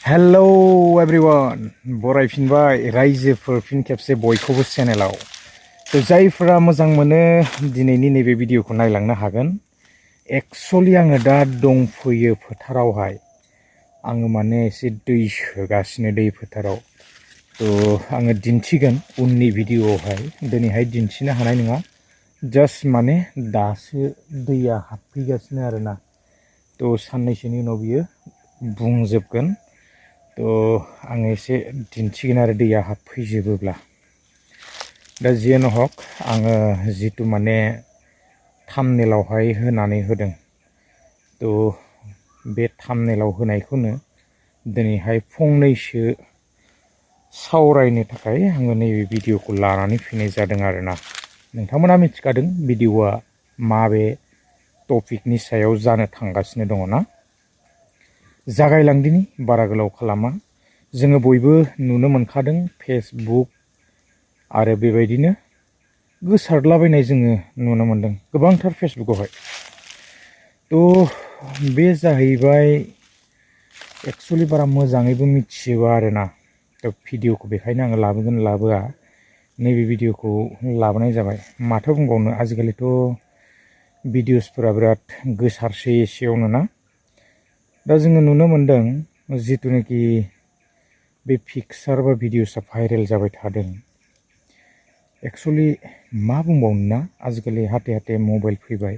Hello everyone बरायफिनबाय रायजोफोर फिन खेबसे बयखौबो चेनेलाव जायफोरा मोजां मोनो दिनैनि नैबे भिडिअखौ नायलांनो हागोन। एक्चुअली आङो दा दंफैयो फोथारावहाय। आङो माने एसे दै सोगासिनो दै फोथाराव। आङो दिन्थिगोन उननि भिडिअआवहाय, दिनैहाय दिन्थिनो हानाय नङा। जास्ट माने दासो दैया हाबफैगासिनो आरोना। साननैसोनि उनाव बियो बुंजोबगोन। आङो एसे दिन्थिगोन आरो दैया हाबफैजोबोब्ला। दा जियानो हक, आङो जितु माने थाम्बनेलावहाय होनानै होदों, बे थाम्बनेलाव होनायखौनो दिनैहाय फंनैसो सावरायनो थाखाय आङो नैबे भिडिअखौ लानानै फैनाय जादों आरोना। नोंथांमोना मिथिखादों भिडिअआ माबे टपिकनि सायाव जानो थांगासिनो दङ ना। जागायलांदिनि बारा गोलाव खालामा। जोङो बयबो नुनो मोनखादों फेसबुक आरो बेबायदिनो गोसारलाबायनाय जोङो नुनो मोनदों गोबांथार फेसबुकआवहाय। बे जाहैबाय एक्चुअलि बारा मोजाङैबो मिथिजोबा आरोना। भिडिअखौ बेखायनो आङो लाबोगोन लाबोआ नैबे भिडिअखौ लाबोनाय जाबाय। माथो बुंबावनो, आजिखालिथ' भिडिअसफोरा बिराद गोसारसै एसेयावनो ना। दा जोङो नुनो मोनदों जिथुनाखि बे पिक्सार बा भिडिअसआ भाइरेल जाबाय थादों। एक्चुअलि मा बुंबावनो ना, आजिखालि हाथे हाथे मबाइल फैबाय,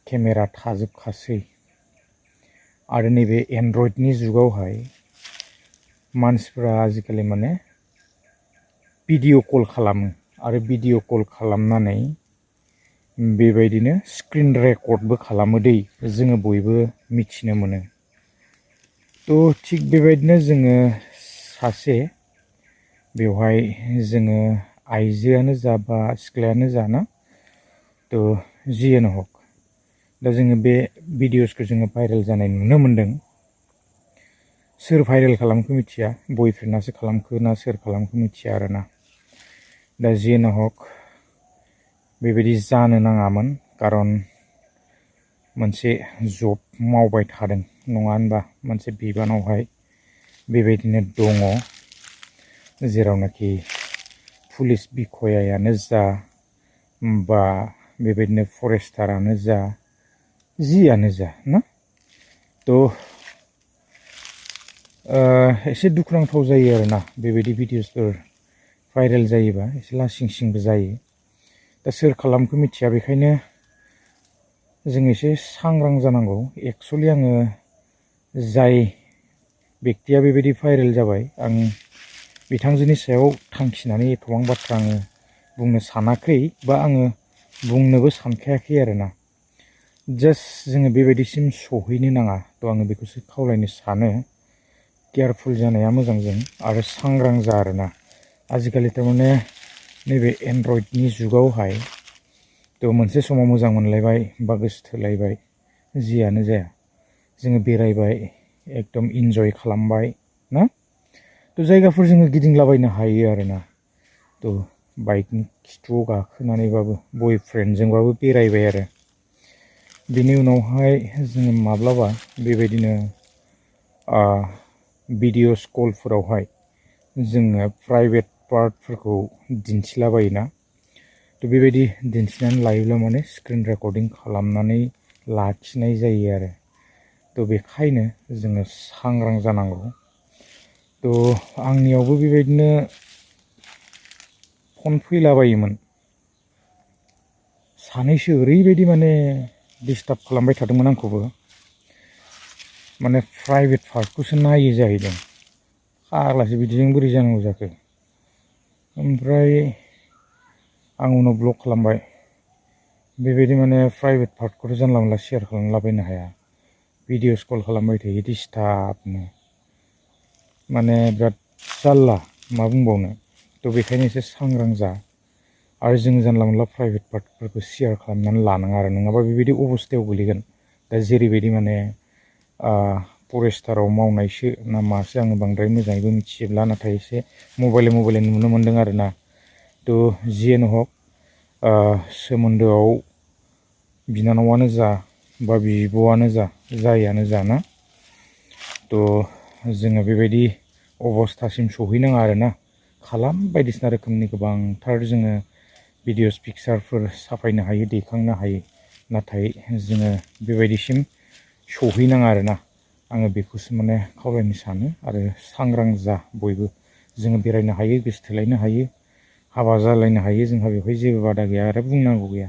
केमेरा थाजोबखासै। आरो नैबे एन्ड्रइडनि जुगावहाय मानसिफ्रा आजिखालि माने भिडिअ कल खालामो आरो भिडिअ कल खालामनानै बेबायदिनो स्क्रिन रेकर्डबो खालामो दै, जोङो बयबो मिथिनो मोनो। थिग बेबायदिनो जोङो सासे बेवहाय जोङो आइजोआनो जा बा सिख्लायानो जा ना, जियानो हक, दा जोङो बे भिडिअसखौ जोङो भाइरेल जानाय नुनो मोनदों। सोर भाइरेल खालामखो मिथिया, बयफ्रेन्डआसो खालामखो ना सोर खालामखो मिथिया आरोना। दा जियानो हक, बेबायदि जानो नाङामोन, खारन मोनसे जब मावबाय थादों नङा होनबा, मोनसे बिबानावहाय बेबायदिनो दङ, जेरावनाखि पुलिस बिखयायानो जा बा बेबायदिनो फरेस्टारानो जा, जियानो जा ना। एसे दुखुनांथाव जायो आरोना बेबायदि भिडिअसफोर भाइरेल जायोबा, एसे लासिं सिंबो जायो। दा सोर खालामखो मिथिया, बेखायनो जों एसे सांग्रां जानांगौ। एक्चुअलि आङो जाय बेक्तिया बेबायदि भाइरेल जाबाय, आं बिथांजोनि सायाव थांखिनानै एथबां बाथ्रा आङो बुंनो सानाखै बा आङो बुंनोबो सानखायाखै आरोना। जास्ट जोङो बेबायदिसिम सहैनो नाङा। आङो बेखौसो खावलायनो सानो, केयारफुल जानाया मोजां जों, आरो सांग्रां जा आरोना। आजिखालि थारमाने नैबे एन्ड्रइडनि जुगावहाय मोनसे समाव मोजां मोनलायबाय बा गोसो थोलायबाय, जियानो जाया, जोङो बेरायबाय, एकदम इन्जय खालामबाय ना। जायगाफोर जोङो गिदिंलाबायनो हायो आरोना। बाइकनि खिथुआव गाखोनानैबाबो बयफ्रेन्डजोंबाबो बेरायबाय आरो। बिनि उनावहाय जोङो माब्लाबा बेबायदिनो भिडिअस कलफोरावहाय जोङो प्राइभेट पार्टफोरखौ दिन्थिलाबायोना। बेबायदि दिन्थिनानै लायोब्ला माने स्क्रिन रेकर्डिं खालामनानै लाखिनाय जायो आरो। बेखायनो जोङो सांग्रां जानांगौ। आंनियावबो बेबायदिनो फन फैलाबायोमोन, सानैसो ओरैबायदि माने डिस्टार्ब खालामबाय थादोंमोन आंखौबो, माने प्राइभेट पार्टखौसो नायो जाहैदों। फाग्लासो, बिदिजों बोरै जानांगौ जाखो। ओमफ्राय आं उनाव ब्लक खालामबाय। बेबायदि माने प्राइभेट पार्टखौथ' जानला मोनला शेयार खालामलाबायनो हाया। भिडिअस कल खालामबाय थायो डिस्टार्बनो, माने बिराद जारला, मा बुंबावनो। बेखायनो एसे सांग्रां जा, आरो जों जानला मोनला प्राइभेट पार्टफोरखौ शेयार खालामनानै लानाङा आरो, नङाबा बेबायदि अबस्थायाव गोलैगोन। दा जेरैबायदि माने फरेस्टाराव मावनायसो ना मासो, आङो बांद्राय मोजाङैबो मिथिजोबला, नाथाय एसे मबाइलै नुनो मोन्दों आरोना। जियानो हक, सोमोन्दोआव बिनानावानो जा बा बिब'आनो जा, जायआनो जा ना, जोङो बेबायदि अबस्थासिम सहैनाङा आरोना खालाम बायदिसिना रोखोमनि गोबांथार जोङो भिडिअस पिक्सारफोर साफायनो हायो दैखांनो हायो नाथाय जोङो बेबायदिसिम सहैनाङा आरोना आङो बेखौसो माने खावलायनो सानो आरो सांग्रां जा बयबो जोङो बेरायनो हायो गोसो थोलायनो हायो हाबा जालायनो हायो जोंहा बेवहाय जेबो बादा गैया आरो बुंनांगौ गैया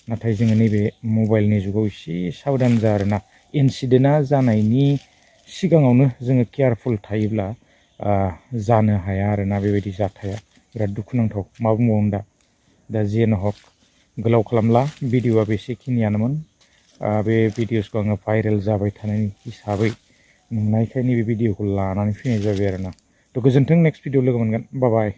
नाथाय जोङो नैबे मबाइलनि जुगाव एसे साबधान जा आरोना इनसिडेन्टआ जानायनि सिगाङावनो जोङो केयारफुल थायोब्ला जानो हाया आरोना बेबायदि जाथाया बिराद दुखुनांथाव मा बुंबावनो दा जियानो हक गोलाव खालामला भिडिअआ बेसेखिनियानोमोन बे भिडिअसखौ आङो भाइरेल जाबाय थानाय हिसाबै नुनायखाय नैबे भिडिअखौ लानानै फैनाय जाबाय आरोना थ' गोजोन्थों नेक्स्ट भिडिअ लोगो मोनगोन बाय बाय।